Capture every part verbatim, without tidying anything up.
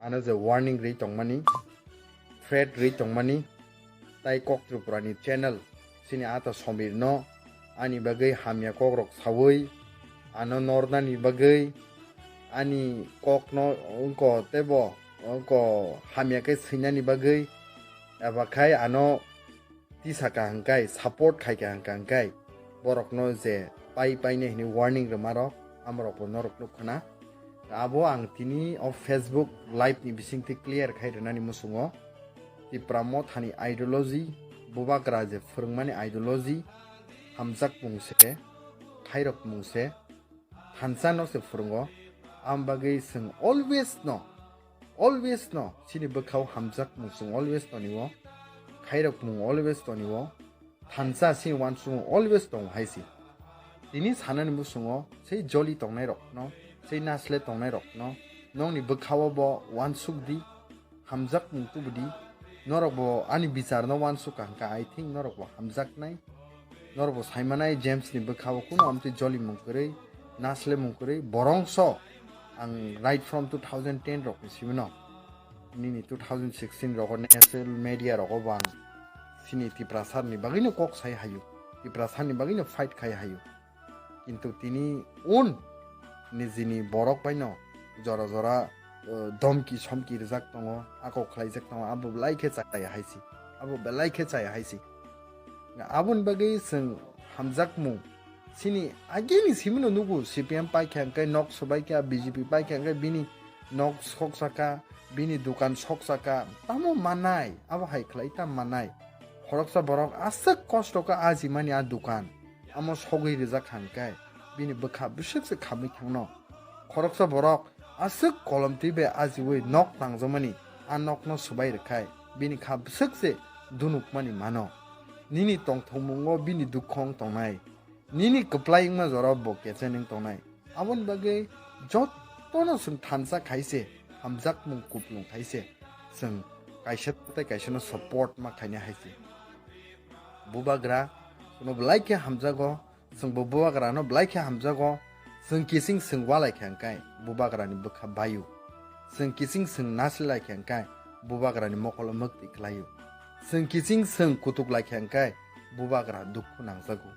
ano je warning rwi tongmani, threat rwi tongmani, tai Kok Tripura ni channel chini ata Somir no ani bagwi hamya kok rok sawi, ano nornani bagwi, ani kok no wngko tebo wngko hamya khe swinani bagwi, eba khai ano tisa ka hwnkhe, support khai ka hwnkhe, borokno je pai painai hwnwi warning rwma rok, amorokbo norok nuk khna. Abo ang tini o Facebook live ni bisingtwi clear khai rwnani muchungo. Tipra mothani ideology, bubagra je phwrwngmani ideology, hamjakmung se, khairokmung se, thansa no se phwrwngo. Am bagwi chwng always no, always no chini bwkhao hamjakmung chwng always toniwo, khairokmung always toniwo, thansa chini uansukmung always tongo hai se. Tini sanani muchungo sei joli tongnai rokno, sei nasle tongnai rokno, nokni bwkhao bo uansuk di, hamjakmung tubu di. Norok bo ani bichar no uansuk ka hwnkha, I think norok bo hamjaknai. Norok bo saimanai James ni bwkhao kuno amtwi joli mung kwrwi, nasle mung kwrwi, borongso ang right from two thousand ten rok ni simi no. Nini two thousand sixteen rogo national media rogo bo ang chini Tiprasa ni bagwino kok sai hayu, Tiprasa ni bagwino fight khai hayu. Kintu tini un nijini borok baino jora jora, eh, domki somki rijak tongo, ako khlaijak tongo, abo belai khe chaya hai se, abo belai khe chaya hai se. Aboni bagwi chwng hamjakmung chini agini simino nugo, C P M paikha hwnkhe nok swbaikha, B J P paikha hwnkhe bini nok soksaka, bini dukan soksaka, tamo manai, abo hai khlai tam manai. Khoroksa borok aswk kosto khe ajimani a dukan, amo sogwi rijak hwnkhe bini bwkha bwswk se khamwi thangno. Khoroksa borok aswk kolomtwi bai ajiwi nok tangjamani a nokno swbai rwkhai bini kha bwswk se dunukmani mano. Nini tongthokmungo bini dukhu wng tongnai. Nini kwplai wngma jorao bo kecheneng tongnai. Aboni bagwi jotono chwng thansa khai se, hamjakmung kuplung khai se, chwng kaisa tei kaisano support ma khainai hai se. Bubagra chwngno belai khe hamjago, chwngbo bubagrano belai khe hamjago, chwng kiching chwng walai khe hwnkhe bubagrani bwkha baio. Chwng kiching chwng nasilai khe hwnkhe bubagrani mokolo mwktwi klaio. Chwng kiching chwng kutuk lai khe hwnkhe bubagra dukhu nangjago.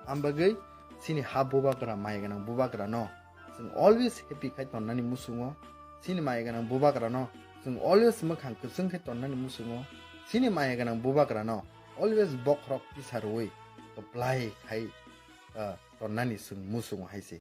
Ambagwi chini ha bubagra maya gwnang bubagrano chwng always happy khai tonnani muchungo. Chini maya gwnang bubagrano chwng always mwkhang kwchwng khai tonnani muchungo. Chini maya gwnang bubagrano always bokhorok tisa rwui kwplai khai, ah, tonnani chwng muchungo hai se.